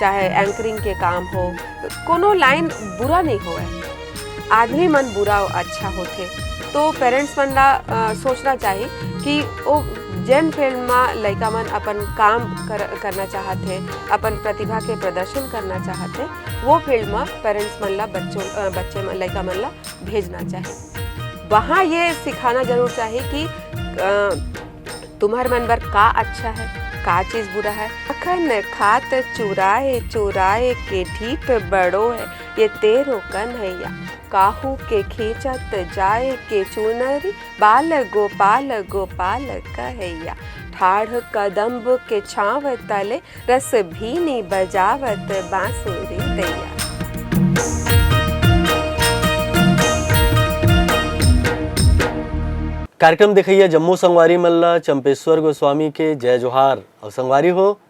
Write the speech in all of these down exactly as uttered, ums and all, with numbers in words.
चाहे एंकरिंग के काम हो, कोनो लाइन बुरा नहीं होवय। आदमी मन बुरा अउ अच्छा होथे, तो पेरेंट्स मन ला अ, सोचना चाही कि ओ जेन फील्ड म लइका मन अपन काम कर, करना चाहत हे, अपन प्रतिभा के प्रदर्शन करना चाहत हे, वो फील्ड म पेरेंट्स मन ला बच्चों अ, बच्चे मन, लइका मन ला भेजना चाही। वहाँ ये सिखाना जरूर चाही कि अ, तुम्हर मन बर का अच्छा है, का चीज बुरा है। अखन खात चुराए चुराए के ढीठ बड़ो है, ये तेरो कन्हैया। काहू के खींचत जाए के चुनरी, बाल गोपाल गोपाल कहैया। ठाढ़ कदम्ब के छांव तले, रस भीनी बजावत बांसुरी दैया। कार्यक्रम देखइया जम्मो संगवारी मन ला चंपेश्वर गोस्वामी के जय जोहार। अउ संगवारी हो,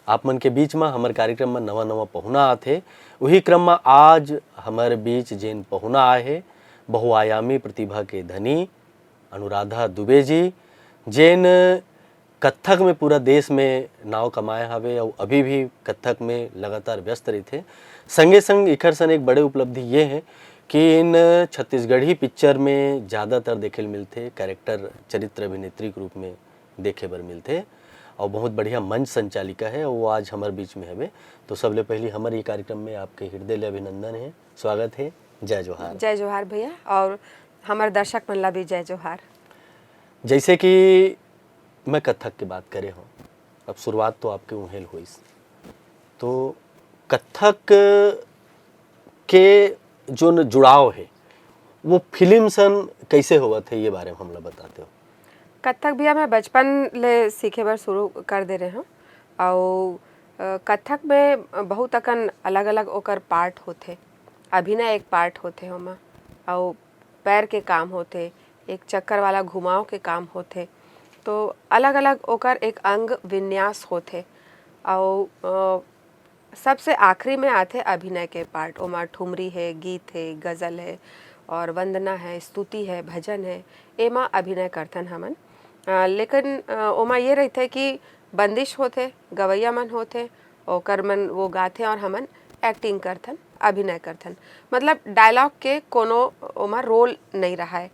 आप मन के बीच म हमर कार्यक्रम म नवा-नवा पहुना आथे। उही क्रम म आज हमर बीच जेन पहुना आए हे, बहुआयामी प्रतिभा के धनी अनुराधा दुबे जी, जेन कत्थक में पूरा देश में नाव कमाए हवे अउ अभी भी कत्थक में लगातार व्यस्त रहिथे। संगे संग इखर सन एक बड़े उपलब्धि ये हे कि इन छत्तीसगढ़ी पिक्चर में ज़्यादातर देखे ल मिलथे, कैरेक्टर, चरित्र अभिनेत्री के रूप में देखे बर मिलथे अउ बहुत बढ़िया मंच संचालिका है, वो आज हमर बीच में हवे। तो सबले पहली हमर ये कार्यक्रम में आपके हृदय ले अभिनंदन है, स्वागत है। जय जोहार। जय जोहार भैया, और हमर दर्शक मन ला भी जय जोहार। जैसे कि मैं कत्थक के बात करे हूँ, अब शुरुआत तो आपके उहें ल होइस, तो कत्थक के जो न जुड़ाव है, वो फिल्म सन कैसे होवत है, ये बारे में हमला बताते हो। कत्थक भैया मैं बचपन ले सीखे बर शुरू कर दे रहे हूँ, अउ अ, कत्थक में बहुत अकन अलग-अलग ओकर पार्ट होथे। अभिनय एक पार्ट होथे ओमा, अउ पैर के काम होथे, एक चक्कर वाला घुमाव के काम होथे। तो अलग-अलग ओकर एक अंग विन्यास होथे। अउ, अ, सबसे आखिरी में आथे अभिनय के पार्ट। ओमा ठुमरी हे, गीत हे, गज़ल हे और वंदना हे, स्तुति हे, भजन हे, एमा अभिनय करथन हमन। अ, लेकिन, अ, ओमा ये रहिथे कि बंदिश होथे, गवैया मन होथे, ओकर मन वो गाथे और हमन एक्टिंग करथन, अभिनय करथन। मतलब डायलॉग के कोनो ओमा रोल नइ रहय।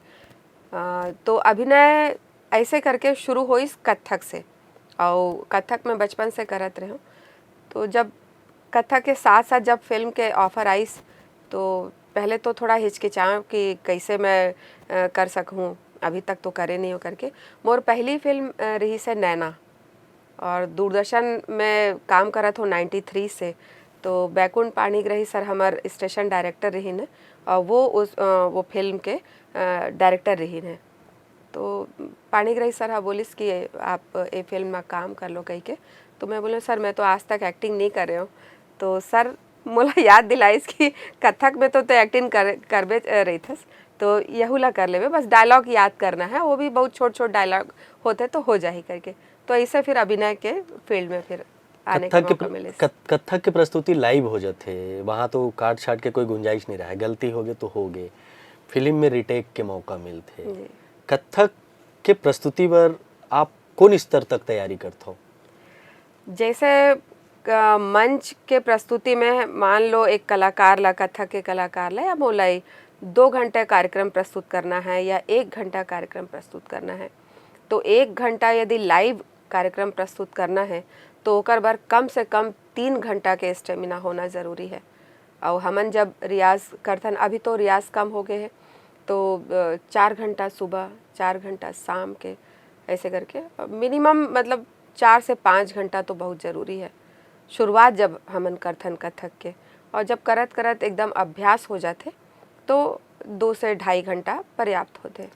अ, तो अभिनय ऐसे करके शुरू होइस कत्थक से, अउ कत्थक मैं बचपन से करत रहेंव। तो जब कत्थक के साथ-साथ जब फिल्म के ऑफर आइस, तो पहले तो थोड़ा हिचकिचाएंव कि कैसे मैं, अ, कर सकहूँ, अभी तक तो करे नहीं हो करके। मोर पहली फिल्म, अ, रहिस हे नैना, और दूरदर्शन में काम करत हों नाइंटी थ्री से, तो बैकुंठ पाणिग्रही सर हमर स्टेशन डायरेक्टर रहिन हे, और वो उस, अ, वो फिल्म के, अ, डायरेक्टर रहिन हे। तो पाणिग्रही सर ह बोलिस कि आप ए फिल्म म काम कर लो कहिके। तो मैं बोलेंव, "सर, मैं तो आज तक एक्टिंग नहीं करे हंव।" तो सर मोला याद दिलाइस कि कत्थक में तो तैं एक्टिंग कर, करबे, अ, रहिथस, तो यहू ला कर लेबे, बस डायलॉग याद करना है, वो भी बहुत छोट-छोट डायलॉग होथे तो हो जाही करके। तो ऐसे फिर अभिनय के फील्ड में फिर आने के कत्थक के मौका प्र-, मिलिस। कत-, कत्थक के प्रस्तुति लाइव हो जाथे, वहाँ तो काट छाट के कोई गुंजाइश नहीं रहा है, गलती हो गई तो हो गई। फिल्म में रिटेक के मौका मिलथे। जी। कत्थक के प्रस्तुति बर आप कौन स्तर तक तैयारी करथो? जैसे, अ, मंच के प्रस्तुति में मान लो एक कलाकार ला, कत्थक के कलाकार ला या मोला ही दो घंटे कार्यक्रम प्रस्तुत करना है या एक घंटा कार्यक्रम प्रस्तुत करना है, तो एक घंटा यदि लाइव कार्यक्रम प्रस्तुत करना है, तो ओकर बर कम से कम तीन घंटा के स्टेमिना होना ज़रूरी है। अउ हमन जब रियाज़ करथन, अभी तो रियाज़ कम हो गए हे, तो, अ, चार घंटा सुबह, चार घंटा शाम के, ऐसे करके, अ, मिनिमम मतलब चार से पाँच घंटा तो बहुत ज़रूरी है। शुरुआत जब हमन करथन कत्थक के, और जब करत-करत एकदम अभ्यास हो जाथे, तो दो से ढाई घंटा पर्याप्त होथे।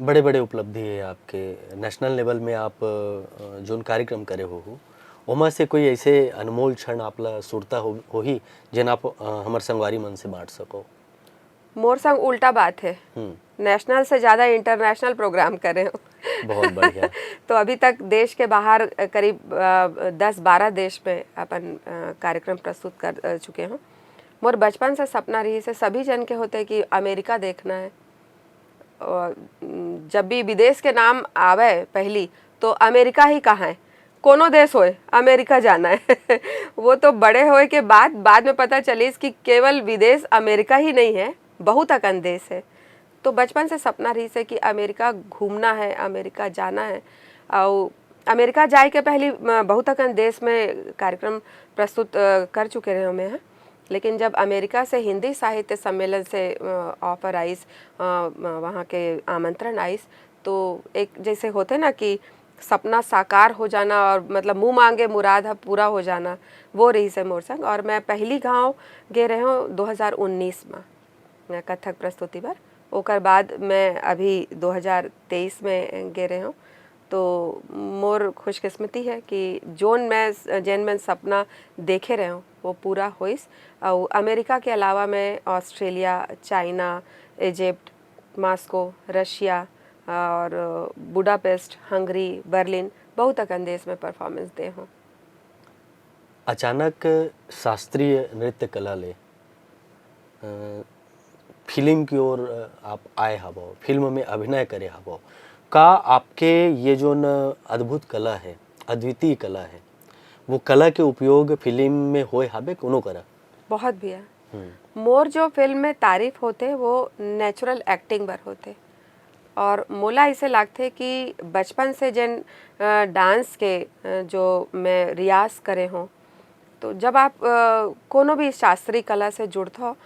बड़े-बड़े उपलब्धि हे आपके, नेशनल लेवल में आप, अ, जोन कार्यक्रम करे हो, हो, ओमा से कोई ऐसे अनमोल क्षण आपला सुरता हो, होही, जेन आप, अ, हमर संगवारी मन से बांट सको? मोर संग उल्टा बात हे। हम्म। नेशनल से ज्यादा इंटरनेशनल प्रोग्राम करे हंव। बहुत बढ़िया। तो अभी तक देश के बाहर, अ, करीब, अ, दस बारह देश में अपन, अ, कार्यक्रम प्रस्तुत कर, अ, चुके हंव। मोर बचपन से सपना रहिस हे, सभी जन के होथे कि अमेरिका देखना है। और, उम, जब भी विदेश के नाम आवे पहली, तो अमेरिका ही कहाए। कोनो देश होए, अमेरिका जाना है। वो तो बड़े होए के बाद, बाद में पता चलिस कि केवल विदेश अमेरिका ही नहीं है, बहुत अकन देश है। तो बचपन से सपना रहिस है कि अमेरिका घूमना है, अमेरिका जाना है। और अमेरिका जाए के पहली, अ, बहुत अकन देश में कार्यक्रम प्रस्तुत, अ, कर चुके रहे हूँ मैं, हाँ। लेकिन जब अमेरिका से हिंदी साहित्य सम्मेलन से, अ, ऑफर आइस, अ, वहाँ के आमंत्रण आइस, तो एक जैसे होते ना कि सपना साकार हो जाना और मतलब मुंह मांगे मुराद ह पूरा हो जाना, वो रहिस हे मोर संग। और मैं पहली घाव गे रहे हूँ दो हज़ार उन्नीस में कथक प्रस्तुति बर। ओकर बाद मैं अभी दो हज़ार तेईस में गे रहे हूँ। तो मोर खुशकिस्मती है कि जोन मैं, जेन मैं सपना देखे रहे हूँ, वो पूरा होइस। और अमेरिका के अलावा मैं Australia, China, Egypt, Moscow, Russia और बुडापेस्ट, हंगरी, बर्लिन, बहुत अकन देश में परफॉर्मेंस दे हूँ। अचानक शास्त्रीय नृत्य कला ले, अ, फिल्म की ओर, अ, आप आए हवो, फिल्म में अभिनय करे हवो। का आपके ये जोन अद्भुत कला है, अद्वितीय कला है, वो कला के उपयोग फिल्म में होए हबे कोनो करा? बहुत भैया। हम्म। मोर जो फिल्म में तारीफ होते, वो नेचुरल एक्टिंग बर होते। और मोला ऐसे लगते कि बचपन से जेन, अ, डांस के, अ, जो मैं रियाज करे हूँ, तो जब आप, अ, कोनो भी शास्त्रीय कला से जुड़त हो,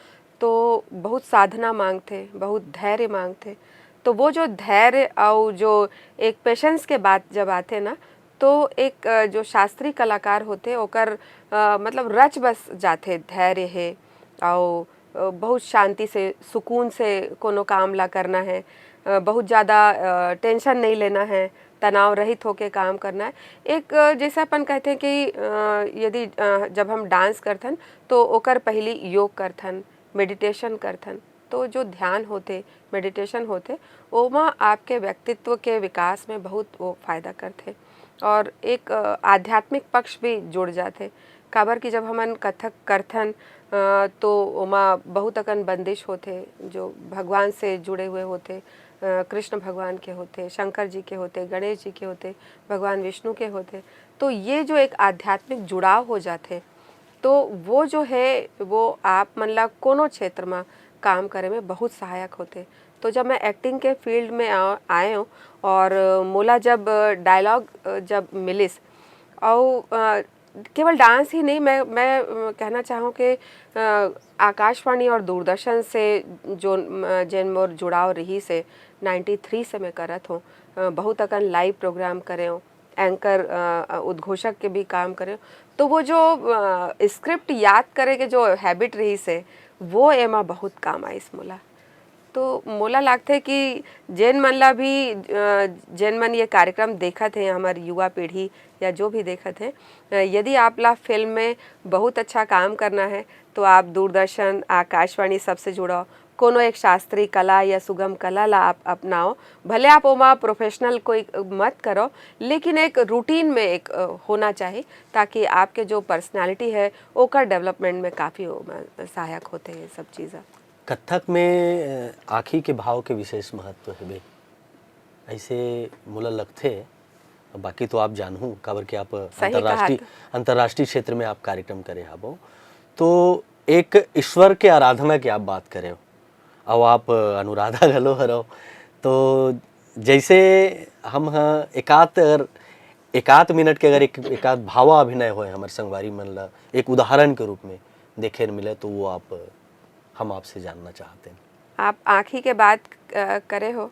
तो बहुत साधना मांगते, बहुत धैर्य मांगते। तो वो जो धैर्य और जो एक पेशेंस के बात जब आते ना, तो एक, अ, जो शास्त्रीय कलाकार होते, ओकर, अ, मतलब रच बस जाते धैर्य हे, और, अ, बहुत शांति से, सुकून से कोनो काम ला करना है, अ, बहुत ज़्यादा, अ, टेंशन नहीं लेना है, तनाव रहित होके काम करना है। एक, अ, जैसे अपन कहते हैं कि, अ, यदि, अ, जब हम डांस करथन, तो ओकर पहली योग करथन, मेडिटेशन करथन। तो जो ध्यान होते, मेडिटेशन होते, ओमा आपके व्यक्तित्व के विकास में बहुत वो फायदा करथे। और एक, अ, आध्यात्मिक पक्ष भी जुड़ जाथे, काबर कि जब हमन कथक करथन, अ, तो ओमा बहुत अकन बंदिश होथे, जो भगवान से जुड़े हुए होथे, अ, कृष्ण भगवान के होथे, शंकर जी के होथे, गणेश जी के होथे, भगवान विष्णु के होथे। तो ये जो एक आध्यात्मिक जुड़ाव हो जाथे, तो वो जो है, वो आप मन ला कोनो क्षेत्र में काम करे में बहुत सहायक होथे। तो जब मैं एक्टिंग के फील्ड में आ-, आए हूँ और मोला जब डायलॉग, अ, जब मिलिस, और, अ, केवल डांस ही नहीं, मैं, मैं, अ, कहना चाहूँ कि, अ, आकाशवाणी और दूरदर्शन से जो, अ, जेन मोर जुड़ाव रहिस हे, नाइन्टी थ्री से मैं करत हूँ। अ, बहुत अकन लाइव प्रोग्राम करे हूँ, एंकर, अ, अ, उद्घोषक के भी काम करे हूँ। तो वो जो, अ, स्क्रिप्ट याद करे के जो हैबिट रहिस हे, वो एमा बहुत काम आइस मोला। तो मोला लगथे कि जेन मन ला भी, अ, जेन मन ये कार्यक्रम देखत हे, हमर युवा पीढ़ी या जो भी देखत हे, अ, यदि आप ला फिल्म में बहुत अच्छा काम करना है, तो आप दूरदर्शन, आकाशवाणी सबसे जुड़ो, कोनो एक शास्त्रीय कला या सुगम कला ला आप अपनाओ। भले आप ओमा प्रोफेशनल कोई मत करो, लेकिन एक रूटीन में एक, अ, होना चाहिए, ताकि आपके जो पर्सनालिटी है, ओकर डेवलपमेंट में काफ़ी ओमा सहायक होते हैं सब चीज़। कथक में, अ, आँखी के भाव के विशेष महत्व हवे, ऐसे मोला लगथे। बाकी तो आप जानहू, काबर कि आप सही कहा अंतर्राष्ट्रीय, था। अंतर्राष्ट्रीय क्षेत्र में आप कार्यक्रम करे हवो। तो एक ईश्वर के आराधना की आप बात करे हो, और आप अनुराधा घलो हरो, तो जैसे हम ह एकात, एकात मिनट के अगर एक, एकात भावा अभिनय होए हमर संगवारी मन ला एक उदाहरण के रूप में देखे ल मिले, तो वो आप, हम आपसे जानना चाहते हैं। आप आँखी के बात, अ, करे हो,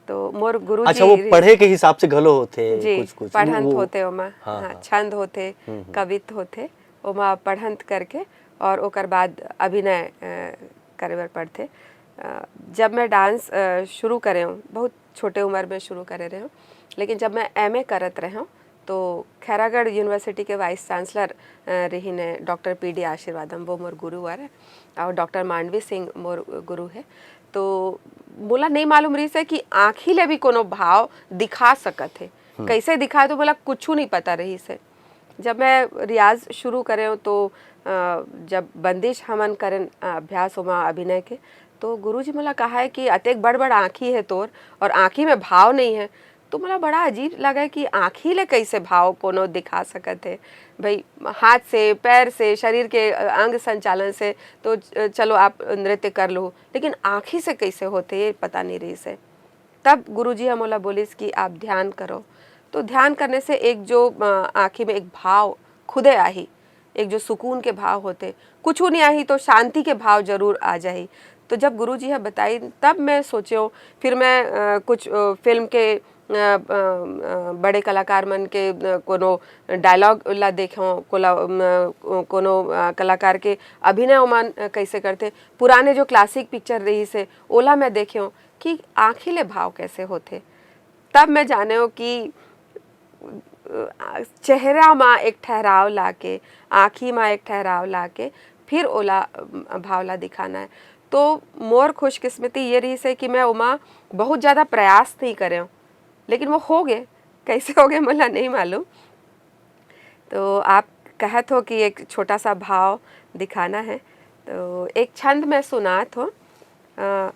तो मोर गुरु अच्छा, जी वो रि- पढ़े के हिसाब से घलो होथे, जी, कुछ, कुछ, पढ़ंत वो होथे ओमा, हाँ, हाँ, हाँ। छंद होथे, हम्म, हम्म। कवित होथे, ओमा पढ़ंत करके और ओकर बाद अभिनय, अ, करे बर पड़थे। अ, जब मैं डांस, अ, शुरू करे हूँ, बहुत छोटे उम्र में शुरू करे रहे हूँ, लेकिन जब मैं एमए करत रहे हूँ, तो खैरागढ़ यूनिवर्सिटी के वाइस चांसलर, अ, रहिन हे डॉक्टर पी डी आशीर्वादम, वो मोर गुरु हरे, और डॉक्टर मांडवी सिंह मोर गुरु हे। तो मोला नहीं मालूम रहिस हे कि आँखी ले भी कोनो भाव दिखा सकत हे। हम्म। कैसे दिखाए, तो मोला कुछू नहीं पता रहिस हे। जब मैं रियाज शुरू करे हूँ, तो, अ, जब बंदिश हमन करेन, अ, अभ्यास ओमा अभिनय के, तो गुरुजी मोला कहा है कि अतेक बड़-बड़ आँखी है तोर और आँखी में भाव नहीं है, तो मोला बड़ा अजीब लगा कि आँखी ले कैसे भाव कोनो दिखा सकत हे। भाई, हाथ से, पैर से, शरीर के, अ, अंग संचालन से तो, अ, चलो आप नृत्य कर लो, लेकिन आँखी से कैसे होथे, ये पता नहीं रहिस हे। तब गुरुजी ह मोला बोलिस कि आप ध्यान करो। तो ध्यान करने से एक जो, अ, आँखी में एक भाव खुदे आही, एक जो सुकून के भाव होथे, कुछु नहीं आही तो शांति के भाव जरूर आ जाही। तो जब गुरुजी ह बताई, तब मैं सोचेंव, फिर मैं, अ, कुछ, अ, फिल्म के, अ, अ, अ, बड़े कलाकार मन के, अ, कोनो डायलॉग ला देखेंव, कोला-, अम, अ, कोनो, अ, कलाकार के अभिनय ओमन, अ, कैसे करथे, पुराने जो क्लासिक पिक्चर रहिस हे, ओला मैं देखेंव कि आँखी ले भाव कैसे होथे। तब मैं जानेंव कि, अ, चेहरा म एक ठहराव लाके, आँखी म एक ठहराव लाके, फिर ओला, अ, भाव ला दिखाना हे। तो मोर खुशकिस्मती ये रहिस हे कि मैं ओमा बहुत ज़्यादा प्रयास नहीं करेंव, लेकिन वो हो गे। कैसे हो गे, मोला नहीं मालूम। तो आप कहत हो कि एक छोटा सा भाव दिखाना है, तो एक छंद मैं सुनात हो। अ,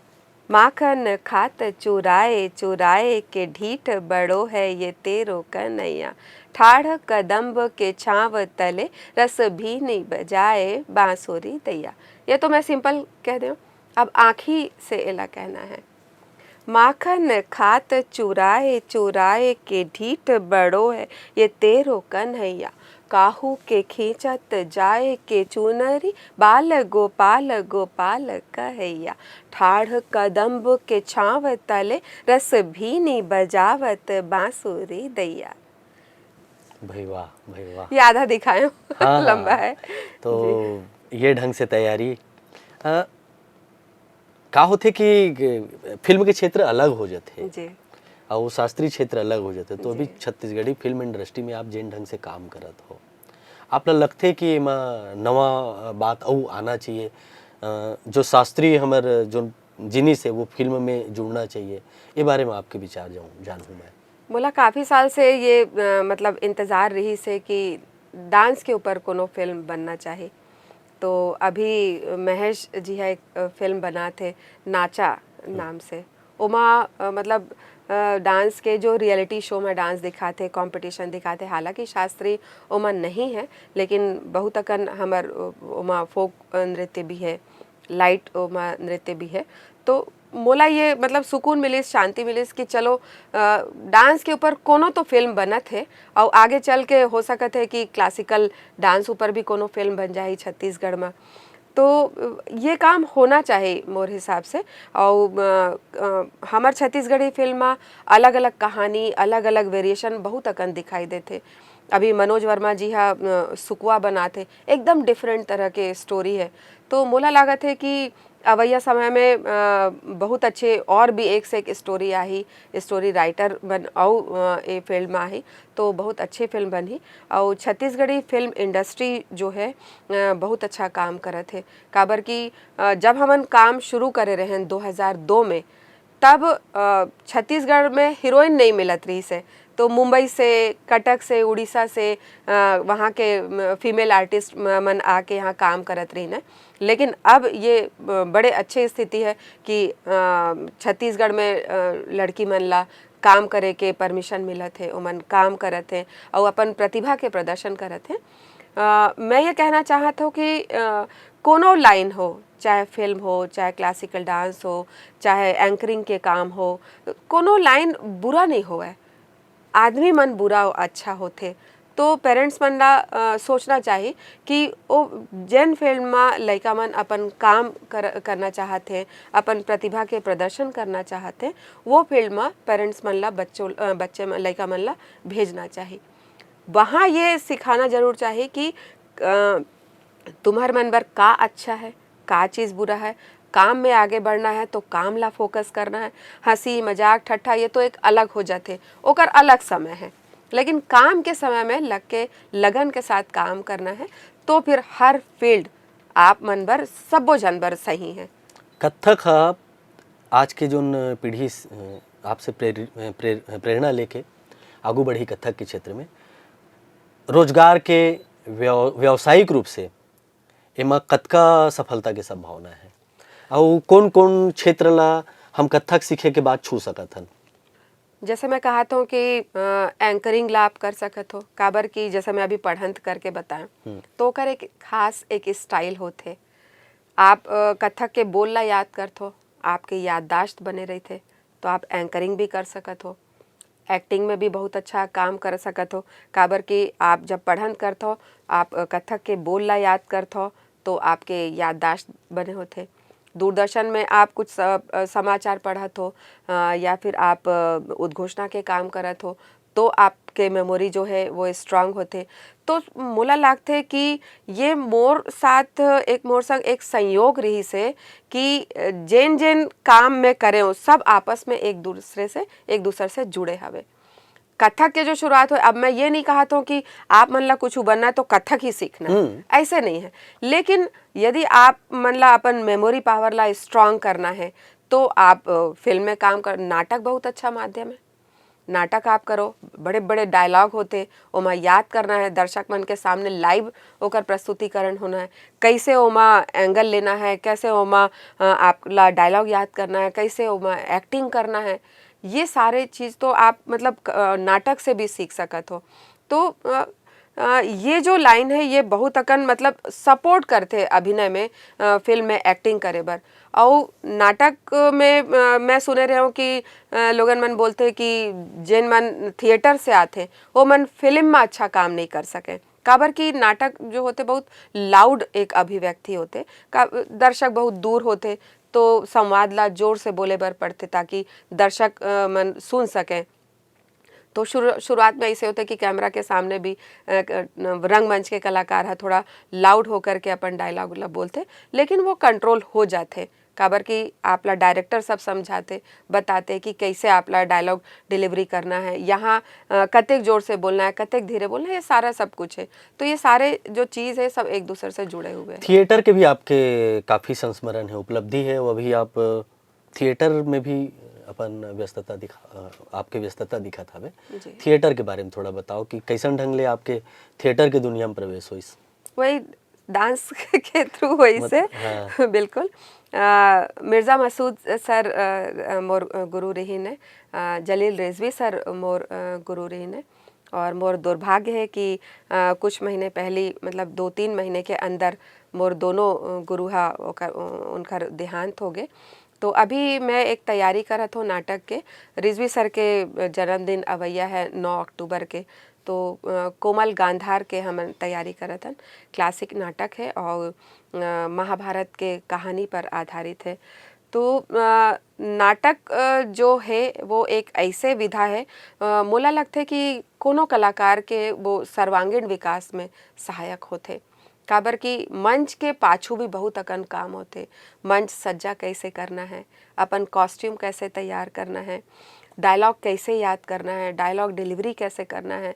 माखन खात चुराए चुराए के ढीठ बड़ो है ये तेरो कन्हैया, ठाढ़ कदम्ब के छांव तले रस भीनी बजाए बांसुरी दैया। ये तो मैं सिंपल कह दे हूँ। अब आँखी से एला कहना है। माखन खात चुराए चुराए के ढीठ बड़ो है ये तेरो कन्हैया, काहू के खींचत जाए के चुनरी, बाल गोपाल गोपाल कहैया, ठाढ़ कदम्ब के छांव तले रस भीनी बजावत बांसुरी दैया। भाई वाह, भाई वाह। ये आधा दिखाए हूँ। हाँ, लंबा हाँ। है। तो ये ढंग से तैयारी। अ, का होथे कि फिल्म के क्षेत्र अलग हो जाथे जी। और शास्त्रीय क्षेत्र अलग हो जाथे। तो अभी जी। छत्तीसगढ़ी फिल्म इंडस्ट्री में आप जेन ढंग से काम करत हो, आप ला लगथे कि एमा नवा बात अउ आना चाहिए, अ, जो शास्त्रीय हमर जो जिनिस है वो फिल्म में जुड़ना चाहिए, ये बारे में आपके विचार जाऊँ जानूँ मैं। मोला काफ़ी साल से ये, अ, मतलब इंतज़ार रहिस हे कि डांस के ऊपर कोनो फिल्म बनना चाही। तो अभी महेश जी ह एक, अ, फिल्म बनात हे नाचा नाम से। ओमा, अ, मतलब, अ, डांस के जो रियलिटी शो में डांस दिखाथे, कॉम्पिटिशन दिखाथे, हालांकि शास्त्रीय ओमा नहीं है, लेकिन बहुत अकन हमर, अ, ओमा फोक नृत्य भी है, लाइट ओमा नृत्य भी है। तो मोला ये, मतलब, सुकून मिलिस, शांति मिलिस कि चलो, अ, डांस के ऊपर कोनो तो फिल्म बनत हे, और आगे चल के हो सकत है कि क्लासिकल डांस ऊपर भी कोनो फिल्म बन जाही छत्तीसगढ़ में। तो, अ, ये काम होना चाहिए मोर हिसाब से। और, अ, अ, हमर छत्तीसगढ़ी फिल्म में अलग-अलग कहानी, अलग-अलग वेरिएशन बहुत अकन दिखाई देथे। अभी मनोज वर्मा जी हा, अ, सुकवा बनात हे, एकदम डिफरेंट तरह के स्टोरी है। तो मोला लागत है कि अवैया समय में, अ, बहुत अच्छे और भी एक से एक स्टोरी आही, स्टोरी राइटर बन अउ, अ, ए फील्ड में आही, तो बहुत अच्छे फिल्म बनही। और छत्तीसगढ़ी फिल्म इंडस्ट्री जो है, अ, बहुत अच्छा काम करत है। काबर कि, अ, जब हमन काम शुरू करे रहेन दो हज़ार दो में, तब, अ, छत्तीसगढ़ में हीरोइन नहीं मिलत रहिस हे, तो मुंबई से, कटक से, उड़ीसा से, अ, वहाँ के, म, फीमेल आर्टिस्ट म, मन आके यहाँ काम करत रहिन हे। लेकिन अब ये, अ, बड़े अच्छे स्थिति है कि, अ, छत्तीसगढ़ में, अ, लड़की मन ला काम करे के परमिशन मिलत हे, ओमन काम करत हे और अपन प्रतिभा के प्रदर्शन करत हे। अ, मैं ये कहना चाहत हूँ कि, अ, कोनो लाइन हो, चाहे फिल्म हो, चाहे क्लासिकल डांस हो, चाहे एंकरिंग के काम हो, कोनो लाइन बुरा नहीं होवय। आदमी मन बुरा अउ अच्छा होथे। तो पेरेंट्स मन ला, अ, सोचना चाही कि ओ जेन फील्ड म लइका मन अपन काम कर, करना चाहत हे, अपन प्रतिभा के प्रदर्शन करना चाहत हे, वो फील्ड म पेरेंट्स मन ला बच्चों, अ, बच्चे मन, लइका मन ला भेजना चाही। वहाँ ये सिखाना जरूर चाही कि, अ, तुम्हर मन बर का अच्छा है, का चीज़ बुरा है। काम में आगे बढ़ना है तो काम ला फोकस करना है। हंसी, मजाक, ठट्ठा ये तो एक अलग हो जाथे, ओकर अलग समय है, लेकिन काम के समय में लग के, लगन के साथ काम करना है, तो फिर हर फील्ड आप मन बर, सब्बो झन बर सही है। कथक ह आज के जोन पीढ़ी स-, आपसे प्रेरि-, प्रेर-, प्रेरणा लेके आगू बढ़ी कथक के क्षेत्र में, रोजगार के व्यव-, व्यावसायिक रूप से एमा कतका सफलता के संभावना है, अउ कोन-कोन क्षेत्र ला हम कथक सीखे के बाद छू सकत हन? जैसे मैं कहत हूँ कि एंकरिंग ला आप कर सकत हो, काबर कि जैसे मैं अभी पढ़ंत करके बताएं, हम्म। तो ओकर एक खास एक स्टाइल होथे। आप अ, कथक के बोल ला याद करत हो, आपके याददाश्त बने रहिथे, तो आप एंकरिंग भी कर सकत हो। एक्टिंग में भी बहुत अच्छा काम कर सकत हो, काबर कि आप जब पढ़ंत करत हो, आप अ, कथक के बोल ला याद करत हो, तो आपके याददाश्त बने होथे। दूरदर्शन में आप कुछ स-, अ, समाचार पढ़त हो, अ, या फिर आप अ, उद्घोषणा के काम करत हो, तो आपके मेमोरी जो है वो स्ट्रांग होथे। तो मोला लागथे कि ये मोर साथ एक, मोर संग एक संयोग रहिस हे कि जेन जेन काम मैं करे हूँ, सब आपस में एक दूसरे से, एक दूसर से जुड़े हवे। कथक के जो शुरुआत होय, अब मैं ये नहीं कहत हूँ कि आप मन ला कुछ बनना है तो कथक ही सीखना है, हम्म। ऐसे नहीं है। लेकिन यदि आप मन ला अपन मेमोरी पावर ला स्ट्रांग करना है, तो आप अ, फिल्म में काम कर, नाटक बहुत अच्छा माध्यम है। नाटक आप करो, बड़े बड़े डायलॉग होथे, ओमा याद करना है, दर्शक मन के सामने लाइव ओकर प्रस्तुतिकरण होना है, कैसे ओमा एंगल लेना है, कैसे ओमा अ, आप ला डायलॉग याद करना है, कैसे ओमा एक्टिंग करना है, ये सारे चीज़ तो आप मतलब क-, अ, नाटक से भी सीख सकत हो। तो अ, अ, ये जो लाइन है, ये बहुत अकन मतलब सपोर्ट करथे अभिनय में, अ, फिल्म में एक्टिंग करे बर। अउ नाटक में अ, मैं सुने रहे हूँ कि अ, लोगन मन बोलथे कि जेन मन थिएटर से आथे, वो मन फिल्म में अच्छा काम नहीं कर सके, काबर कि नाटक जो होथे बहुत लाउड एक अभिव्यक्ति होथे, का दर्शक बहुत दूर होथे, तो संवाद ला जोर से बोले बर पड़थे ताकि दर्शक अ, मन सुन सके। तो शुरू, शुरुआत में ऐसे होते कि कैमरा के सामने भी अ, क- न- रंगमंच के कलाकार ह थोड़ा लाउड होकर के अपन डायलॉग ला बोलथे, लेकिन वो कंट्रोल हो जाथे, काबर कि आप ला डायरेक्टर सब समझाते, बताते कि कैसे आप ला डायलॉग डिलीवरी करना है, यहाँ अ, कतेक जोर से बोलना है, कतेक धीरे बोलना है, ये सारा सब कुछ है। तो ये सारे जो चीज़ है, सब एक दूसरे से जुड़े हुए हैं। थिएटर के भी आपके काफ़ी संस्मरण है, उपलब्धि है, वो अभी आप थिएटर में भी अपन व्यस्तता दिखा, अ, आपके व्यस्तता दिखत हवे। जी। थिएटर के बारे में थोड़ा बताओ कि कैसन ढंग ले आपके थिएटर के दुनिया में प्रवेश होइस? वही डांस के थ्रू होइस हे। मत-, हाँ। बिल्कुल। अ, मिर्जा मसूद सर, अ, अ, मोर, अ, गुरु रहिन हे, अ, जलील रिजवी सर मोर, अ, गुरु रहिन हे। और मोर दुर्भाग्य है कि अ, कुछ महीने पहली, मतलब दो तीन महीने के अंदर मोर दोनों, अ, गुरु हा ओकर, उ-, उनकर देहांत हो गए। तो अभी मैं एक तैयारी करत हूँ नाटक के। रिजवी सर के जन्मदिन अवैया है नौ अक्टूबर के, तो अ, कोमल गांधार के हमन तैयारी करत हन। क्लासिक नाटक है और अ, महाभारत के कहानी पर आधारित है। तो अ, नाटक अ, जो है वो एक ऐसे विधा है, अ, मोला लगथे कि कोनो कलाकार के वो सर्वांगीण विकास में सहायक होथे, काबर कि मंच के पाछू भी बहुत अकन काम होथे। मंच सज्जा कैसे करना है, अपन कॉस्ट्यूम कैसे तैयार करना है, डायलॉग कैसे याद करना है, डायलॉग डिलीवरी कैसे करना है,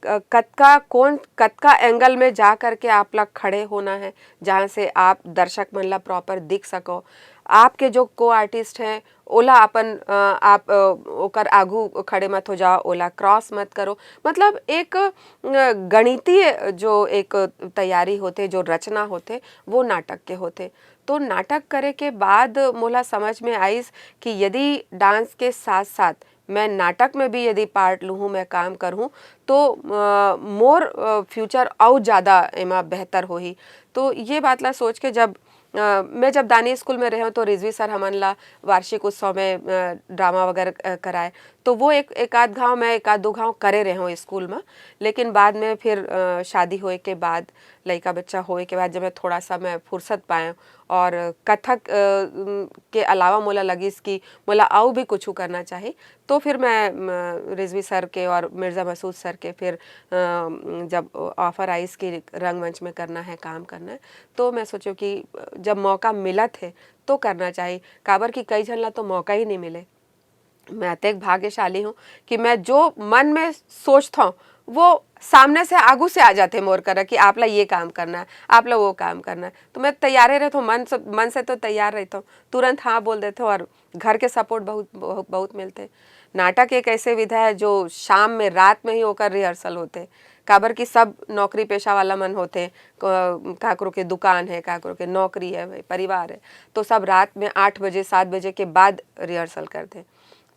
क-, कतका, कौन, कतका एंगल में जा करके आप ला खड़े होना है, जहाँ से आप दर्शक मन ला प्रॉपर दिख सको। आपके जो को आर्टिस्ट हैं, ओला अपन, अ, आप, अ, ओकर आगू खड़े मत हो जाओ, ओला क्रॉस मत करो। मतलब एक अ, गणितीय जो एक तैयारी होथे, जो रचना होथे, वो नाटक के होथे। तो नाटक करे के बाद मोला समझ में आइस कि यदि डांस के साथ साथ मैं नाटक में भी यदि पार्ट लूँ, मैं काम करूँ, तो अ, मोर अ, फ्यूचर अउ ज़्यादा एमा बेहतर होही। तो ये बात ला सोच के जब अ, मैं जब दानी स्कूल में रहे हूँ, तो रिजवी सर हमन ला वार्षिक उत्सव में अ, ड्रामा वगैरह अ, कराए। तो वो एक, एक आध घाव मैं, एक आध दो घाव करे रहे हूँ स्कूल में। लेकिन बाद में फिर अ, शादी होए के बाद, लइका बच्चा होए के बाद, जब मैं थोड़ा सा मैं फुर्सत पाए और कथक अ, उम, के अलावा मोला लगिस कि मोला अउ भी कुछ करना चाही, तो फिर मैं म, रिजवी सर के और मिर्जा मसूद सर के फिर अ, जब ऑफर आइस कि रंगमंच में करना है, काम करना है, तो मैं सोचो कि जब मौका मिलत है तो करना चाहिए, काबर कि कई झन ला तो मौका ही नहीं मिले। मैं अतेक भाग्यशाली हूँ कि मैं जो मन में सोचता हूँ, वो सामने से, आगू से आ जाते मोर करा कि आप ला ये काम करना है, आप ला वो काम करना है। तो मैं तैयारे रहता हूँ, मन से, मन से तो तैयार रहता हूँ, तुरंत हाँ बोल देता हूँ। और घर के सपोर्ट बहुत, बहुत, बहुत मिलते। नाटक एक ऐसे विधा है जो शाम में, रात में ही ओकर रिहर्सल होते, काबर कि सब नौकरी पेशा वाला मन होते, क-, काकरो के दुकान है, काकरो के नौकरी है, भाई, परिवार है, तो सब रात में आठ बजे, सात बजे के बाद रिहर्सल करते।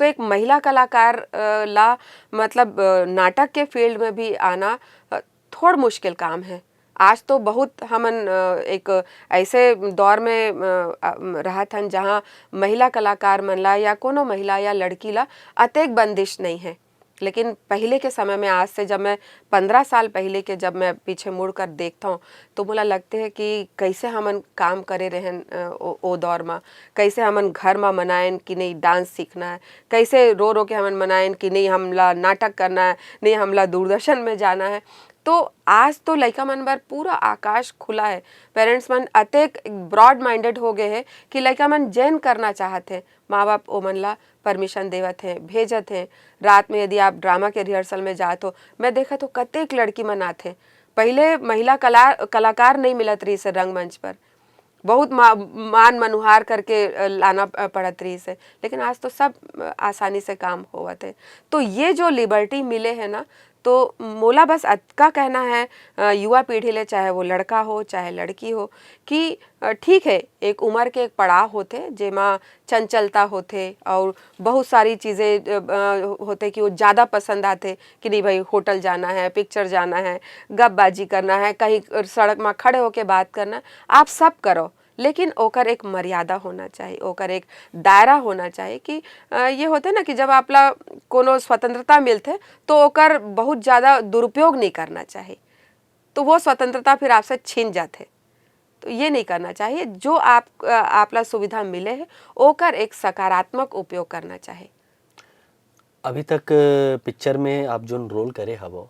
तो एक महिला कलाकार अ, ला मतलब अ, नाटक के फील्ड में भी आना अ, थोड़ मुश्किल काम है। आज तो बहुत हमन अ, एक ऐसे दौर में अ, अ, रहत हन, जहाँ महिला कलाकार मन ला या कोनो महिला या लड़की ला अतेक बंदिश नहीं है। लेकिन पहले के समय में, आज से जब मैं पंद्रह साल पहले के जब मैं पीछे मुड़ कर देखता हूँ, तो मोला लगते है कि कैसे हमन काम करे रहन अ, ओ, ओ दौर में, कैसे हमन घर में मनायन कि नहीं डांस सीखना है, कैसे रो रो के हमन मनायन कि नहीं हमला नाटक करना है, नहीं हमला दूरदर्शन में जाना है। तो आज तो लइका मन बर पूरा आकाश खुला है। पेरेंट्स मन अतेक ब्रॉड माइंडेड हो गए हैं कि लइका मन जेन करना चाहत हैं, माँ बाप ओमन ला परमिशन देवत हैं, भेजत हैं। रात में यदि आप ड्रामा के रिहर्सल में जात हो, मैं देखत हो कतेक लड़की मन आथे। पहले महिला कला कलाकार नहीं मिलत रहिस हे रंगमंच पर, बहुत मा, मान मनुहार करके अ, लाना अ, पड़त रहिस हे, लेकिन आज तो सब अ, आसानी से काम होवत है। तो ये जो लिबर्टी मिले है ना, तो मोला बस अतका कहना है अ, युवा पीढ़ी ले, चाहे वो लड़का हो चाहे लड़की हो, कि अ, ठीक है, एक उम्र के एक पड़ाव होथे जेमा चंचलता होथे और बहुत सारी चीज़ें अ, अ, होथे कि वो ज़्यादा पसंद आथे कि नहीं भाई, होटल जाना है, पिक्चर जाना है, गपबाजी करना है, कहीं सड़क में खड़े होके बात करना है, आप सब करो, लेकिन ओकर एक मर्यादा होना चाहिए, ओकर एक दायरा होना चाहिए कि अ, ये होथे ना कि जब आपला कोनो स्वतंत्रता मिलथे, तो ओकर बहुत ज़्यादा दुरुपयोग नहीं करना चाहिए, तो वो स्वतंत्रता फिर आपसे छीन जाथे। तो ये नहीं करना चाहिए। जो आप अ, आपला सुविधा मिले है, ओकर एक सकारात्मक उपयोग करना चाहिए। अभी तक अ, पिक्चर में आप जोन रोल करे हवो,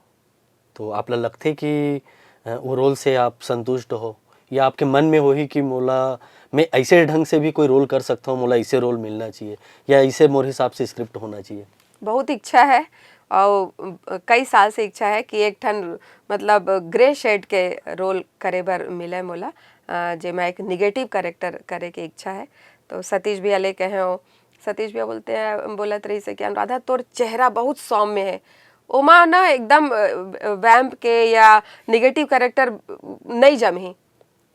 तो आप ला लगथे कि अ, वो रोल से आप संतुष्ट हो, या आपके मन में होही कि मोला, मैं ऐसे ढंग से भी कोई रोल कर सकता हूँ, मोला ऐसे रोल मिलना चाहिए, या ऐसे मोर हिसाब से स्क्रिप्ट होना चाहिए? बहुत इच्छा है, और अ, कई साल से इच्छा है कि एक ठन, मतलब, ग्रे शेड के रोल करे बर मिले मोला, अ, जेमा एक निगेटिव कैरेक्टर करे के इच्छा है। तो सतीश भैया ले कहे हो, सतीश भैया बोलते हैं, बोलत रहिस हे कि अनुराधा, तोर चेहरा बहुत सौम्य है, ओमा ना एकदम अ, वैम्प के या निगेटिव कैरेक्टर नहीं जमही।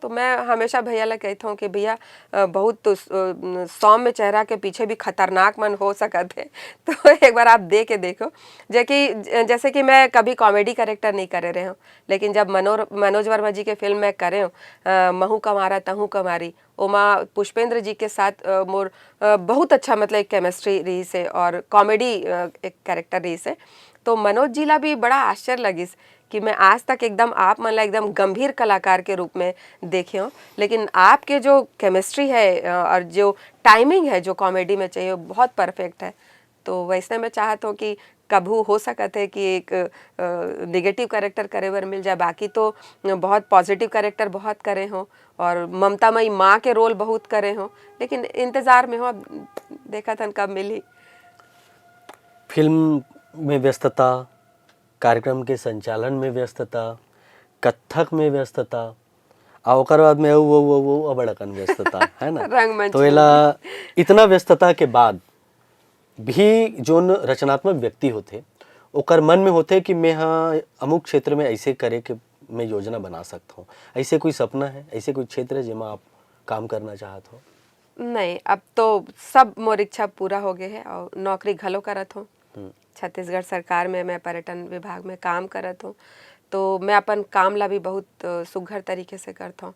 तो मैं हमेशा भैया ला कहत हूँ कि भैया, अ, बहुत तो स-, अ, सौम्य चेहरा के पीछे भी खतरनाक मन हो सकत है। तो एक बार आप दे के देखो, जे कि, ज-, जैसे कि मैं कभी कॉमेडी कैरेक्टर नहीं करे रहे हूँ, लेकिन जब मनोर-, मनोज वर्मा जी के फिल्म में करे हूँ, अ, महू कमारा तहू कमारी, ओमा पुष्पेंद्र जी के साथ अ, मोर अ, बहुत अच्छा, मतलब, एक केमिस्ट्री रहिस हे और कॉमेडी अ, एक कैरेक्टर रहिस हे। तो मनोज जी ला भी बड़ा आश्चर्य लगिस कि मैं आज तक एकदम आप मन ला एकदम गंभीर कलाकार के रूप में देखे हूँ, लेकिन आपके जो केमिस्ट्री है अ, और जो टाइमिंग है जो कॉमेडी में चाहिए, बहुत परफेक्ट है। तो वैसने मैं चाहत हूँ कि कभू हो सकत है कि एक अ, निगेटिव कैरेक्टर करे बर मिल जाए, बाकी तो बहुत पॉजिटिव कैरेक्टर बहुत करे हों और ममता मई माँ के रोल बहुत करे हों, लेकिन इंतजार में हो, अब देखत हन कब मिलही। फिल्म में व्यस्तता, कार्यक्रम के संचालन में व्यस्तता, कत्थक में व्यस्तता, आ ओकर बाद में अउ, अउ, अउ, अउ अबड़ अकन व्यस्तता, है ना? रंगमंच तो में एला भी। इतना व्यस्तता के बाद भी जोन रचनात्मक व्यक्ति होथे, ओकर मन में होथे कि मैं हा अमुक क्षेत्र में ऐसे करे के मैं योजना बना सकत हूँ। ऐसे कोई सपना है, ऐसे कोई क्षेत्र है जेमा आप काम करना चाहत हो? नहीं, अब तो सब मोर इच्छा पूरा हो गए है और नौकरी घलो करत हूँ। हम्म। छत्तीसगढ़ सरकार में मैं पर्यटन विभाग में काम करत हूँ, तो मैं अपन काम ला भी बहुत अ, सुघर तरीके से करत हूँ।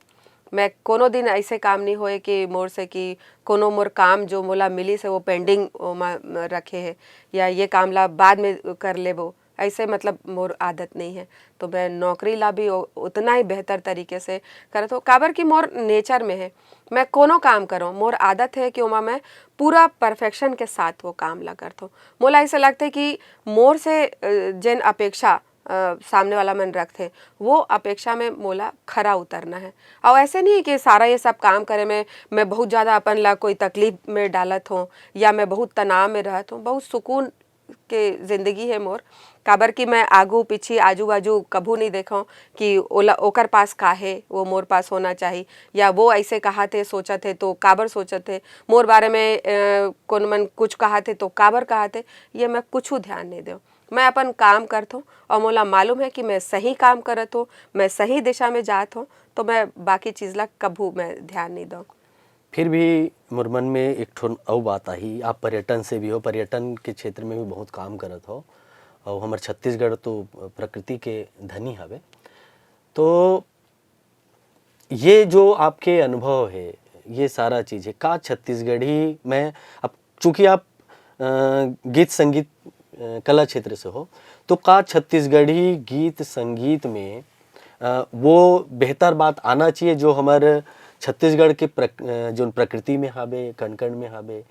मैं कोनो दिन ऐसे काम नहीं होए कि मोर से कि कोनो मोर काम जो मोला मिलिस हे वो पेंडिंग ओमा रखे हे या ये काम ला बाद में कर लेबो, ऐसे, मतलब, मोर आदत नहीं है। तो मैं नौकरी ला भी ओ-, उतना ही बेहतर तरीके से करत हूँ, काबर कि मोर नेचर में है। मैं कोनो काम करूँ, मोर आदत है कि ओमा मैं पूरा परफेक्शन के साथ वो काम ला करत हूँ। मोला ऐसे लगता है कि मोर से अ, जेन अपेक्षा अ, सामने वाला मन रखथे, वो अपेक्षा में मोला खरा उतरना है। और ऐसे नहीं है कि सारा ये सब काम करे में मैं बहुत ज़्यादा अपन ला कोई तकलीफ में डालत हूँ या मैं बहुत तनाव में रहत हूँ। बहुत सुकून के ज़िंदगी है मोर, काबर कि मैं आगू पीछे आजू बाजू कभू नहीं देखूँ कि ओला, ओकर पास का है, वो मोर पास होना चाहिए, या वो ऐसे कहा थे, सोचा थे, तो काबर सोचा थे, मोर बारे में अ, कौन मन कुछ कहा थे, तो काबर कहा थे, ये मैं कुछ ध्यान नहीं दूँ। मैं अपन काम करथों और मोला मालूम है कि मैं सही काम करत हूँ, मैं सही दिशा में जात हूँ, तो मैं बाकी चीज़ ला कभू मैं ध्यान नहीं दूँ। फिर भी मोर मन में एक ठो अउ बात आही, आप पर्यटन से भी हो, पर्यटन के क्षेत्र में भी बहुत काम करत हो, और हमर छत्तीसगढ़ तो प्रकृति के धनी हवे। तो ये जो आपके अनुभव है, ये सारा चीज़ है, का छत्तीसगढ़ी में, अब चूँकि आप, अ, गीत संगीत, अ, कला क्षेत्र से हो, तो का छत्तीसगढ़ी गीत संगीत में, अ, वो बेहतर बात आना चाहिए जो हमर छत्तीसगढ़ के प्रक-, अ, जोन प्रकृति में हावे, कण-कण में हावे,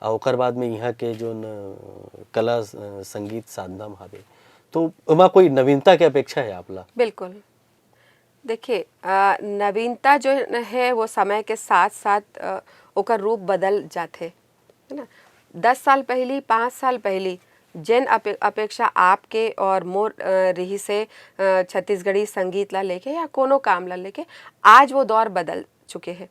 अउ ओकर बाद में इहाँ के जोन, अ, कला, अ, संगीत साधना में हावे, तो ओमा कोई नवीनता के अपेक्षा है आप ला? बिल्कुल। देखिए, अ, नवीनता जो है वो समय के साथ-साथ, अ, ओकर रूप बदल जाथे, है ना? दस साल पहिली, पाँच साल पहिली जेन अपे-, अपेक्षा आपके और मोर, अ, रिहिस हे, अ, छत्तीसगढ़ी संगीत ला लेके या कोनो काम ला लेके, आज वो दौर बदल चुके हे।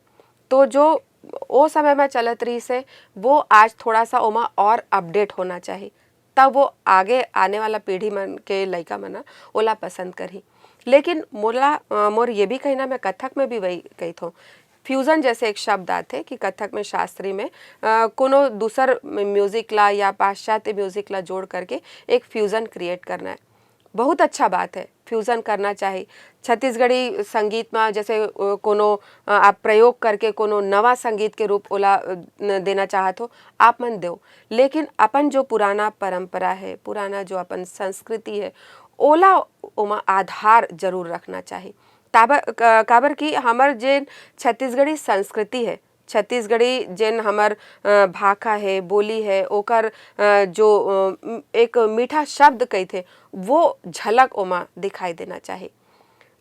तो जो ओ समय में चलत रिहिस हे, वो आज थोड़ा सा ओमा और update होना चाही। तब वो आगे आने वाला पीढ़ी मन के लइका मन ह ओला पसंद करही। लेकिन मोला, अ, मोर ये भी कहना, मैं कथक में भी वही कहिथों, fusion जैसे एक शब्द आथे कि कथक में, शास्त्रीय में, अ, कोनो दूसर म-, music ला या पाश्चात्य music ला जोड़ करके एक fusion create करना है। बहुत अच्छा बात है, fusion करना चाही। छत्तीसगढ़ी संगीत में जैसे, अ, कोनो, अ, आप प्रयोग करके कोनो नवा संगीत के रूप ओला, अ, न-, देना चाहत हो, आप मन देव। लेकिन अपन जो पुराना परंपरा है, पुराना जो अपन संस्कृति है, ओला ओमा आधार जरूर रखना चाही। ताबर, क-, काबर कि हमर जे छत्तीसगढ़ी संस्कृति है, छत्तीसगढ़ी जेन हमर, अ, भाखा है, बोली है, ओकर, अ, जो, अ, म-, एक मीठा शब्द कहिथे, वो झलक ओमा दिखाई देना चाही।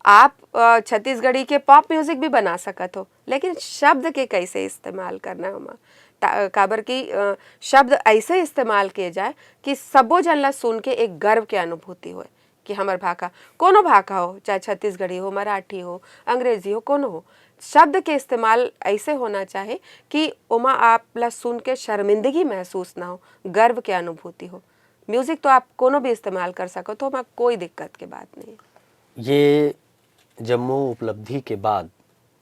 आप, अ, छत्तीसगढ़ी के pop music भी बना सकत हो, लेकिन शब्द के कैसे इस्तेमाल करना है ओमा? ता-, काबर कि, अ, शब्द ऐसे इस्तेमाल किए जाए कि सबो जन ला सुन के एक गर्व के अनुभूति होए कि हमर भाखा, कोनो भाखा हो, चाहे छत्तीसगढ़ी हो, मराठी हो, अंग्रेजी हो, कोनो हो, शब्द के इस्तेमाल ऐसे होना चाहे कि ओमा आप ला सुन के शर्मिंदगी महसूस ना हो, गर्व के अनुभूति हो। Music तो आप कोनो भी इस्तेमाल कर सकत हो, ओमा कोई दिक्कत के बात नहीं। ये जम्मो उपलब्धि के बाद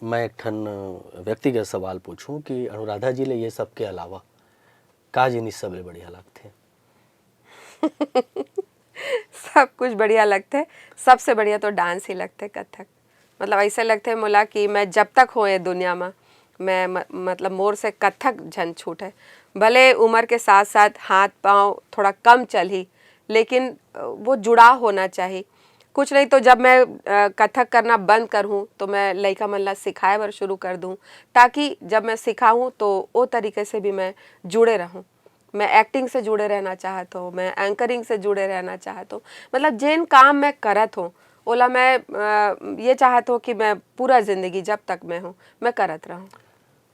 मैं एक ठन व्यक्तिगत सवाल पूछूं कि अनुराधा जी ले ये सब के अलावा का जिनिस सबले बढ़िया लगथे? सब कुछ बढ़िया लगथे, सबसे बढ़िया तो dance ही लगथे, कथक। मतलब, ऐसे लगथे मोला कि मैं जब तक हों ये दुनिया म, मैं म-, मतलब, मोर से कथक झन छूटे। भले उम्र के साथ-साथ हाथ-पाँव थोड़ा कम चलही, लेकिन, अ, वो जुड़ाव होना चाही। कुछ नहीं तो जब मैं, अ, कथक करना बंद करहूँ, तो मैं लइका मन ला सिखाए बर शुरू कर दूँ, ताकि जब मैं सिखाहूँ, तो ओ तरीके से भी मैं जुड़े रहूँ। मैं acting से जुड़े रहना चाहत हूँ, मैं anchoring से जुड़े रहना चाहत हूँ। मतलब, जेन काम मैं करत हूँ, ओला मैं, अ, ये चाहत हूँ कि मैं पूरा जिंदगी, जब तक मैं हूँ, मैं करत रहूँ।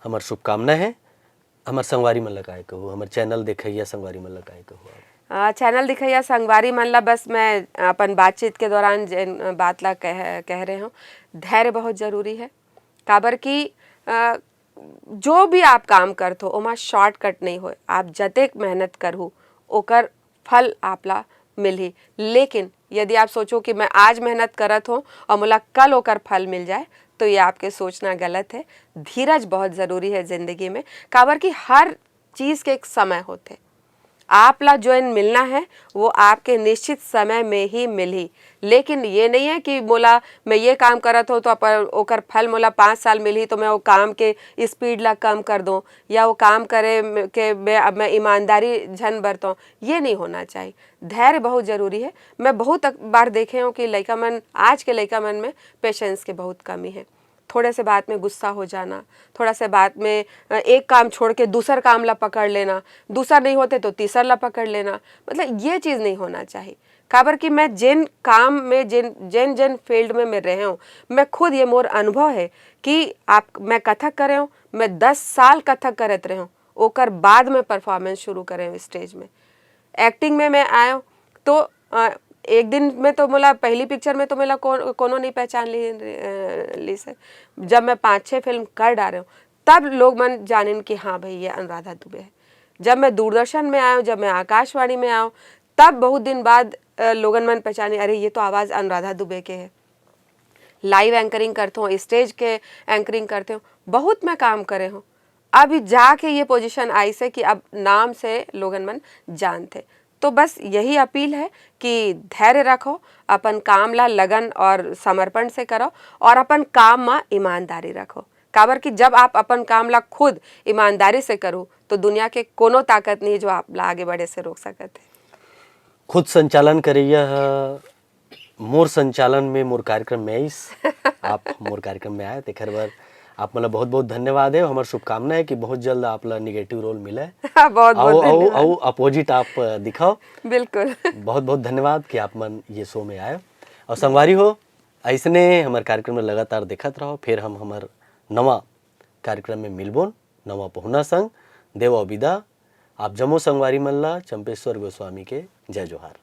हमर शुभकामना है। हमर संगवारी मन ल काय कहू, हमर channel देखइया संगवारी मन ल काय कहू आप? अ, channel देखइया संगवारी मन ला बस मैं अपन बातचीत के दौरान जेन बात ला कह, कह रहे हूँ, धैर्य बहुत जरूरी है। काबर कि, अ, जो भी आप काम करत हो, ओमा shortcut नहीं होय। आप जतेक मेहनत करहू, ओकर फल आप ला मिलही। लेकिन यदि आप सोचो कि मैं आज मेहनत करत हों और मोला कल ओकर फल मिल जाए, तो ये आपके सोचना गलत है। धीरज बहुत जरूरी है जिंदगी में, काबर कि हर चीज के एक समय होथे। आप ला जोन मिलना है, वो आपके निश्चित समय में ही मिलही। लेकिन ये नहीं है कि मोला, मैं ये काम करत हों, तो अपन, ओकर फल मोला पाँच साल मिलही, तो मैं वो काम के speed ला कम कर दूँ, या वो काम करे म-, के मैं, अब मैं ईमानदारी झन बरतों, ये नहीं होना चाहिए। धैर्य बहुत जरूरी है। मैं बहुत अक-, बार देखे हूँ कि लइका मन, आज के लइका मन में patience के बहुत कमी है। थोड़े से बात में गुस्सा हो जाना, थोड़ा से बात में, अ, एक काम छोड़ के दूसर काम ला पकड़ लेना, दूसर नहीं होते तो तीसर ला पकड़ लेना, मतलब, ये चीज नहीं होना चाहिए। काबर कि मैं जेन काम में, जेन, जेन, जेन field में मैं रहे हूँ, मैं खुद, ये मोर अनुभव है कि आप, मैं कथक करे हूँ, मैं दस साल कथक करत रहे हूँ, ओकर बाद में performance शुरू करे हूँ stage में। Acting में मैं आए हूँ, तो, अ, एक दिन में तो मोला, पहली picture में तो मोला को-, कोनो नहीं पहचान ली, अ, ली से। जब मैं पाँच छः film कर डारे हूँ, तब लोग मन जानिन कि हाँ भाई, ये अनुराधा दुबे है। जब मैं दूरदर्शन में आए हूँ, जब मैं आकाशवाणी में आए हूँ, तब बहुत दिन बाद, अ, लोगन मन पहचाने, "अरे, ये तो आवाज़ अनुराधा दुबे के है।" Live anchoring करते हो, stage के anchoring करते हो, बहुत मैं काम करे हूँ। अभी जाके ये पोजीशन आइस हे कि अब नाम से लोगन मन जानथे। तो बस यही अपील है कि धैर्य रखो, अपन काम ला लगन और समर्पण से करो और अपन काम मा ईमानदारी रखो। काबर कि जब आप अपन काम ला खुद ईमानदारी से करो, तो दुनिया के कोनो ताकत नहीं जो आप ला आगे बढ़े से रोक सकत है। खुद संचालन करैया ह मोर संचालन में मोर कार्यक्रम में आइस, आप मोर कार्यक्रम में आए, तेखर बर आप मन ला बहुत बहुत धन्यवाद है। हमर शुभकामना है कि बहुत जल्द आप ला निगेटिव रोल मिले। बहुत बहुत अउ अउ धन्यवाद। अउ अपोजिट आप दिखाओ। बिल्कुल। बहुत बहुत धन्यवाद कि आप मन ये शो में आए। और संगवारी हो, ऐसने हमर कार्यक्रम में लगातार देखत रहो, फिर हम हमर नवा कार्यक्रम में मिलबोन, नवा पहुना संग। देवो विदा आप जम्मो संगवारी मन ला चंपेश्वर गोस्वामी के जय जोहार।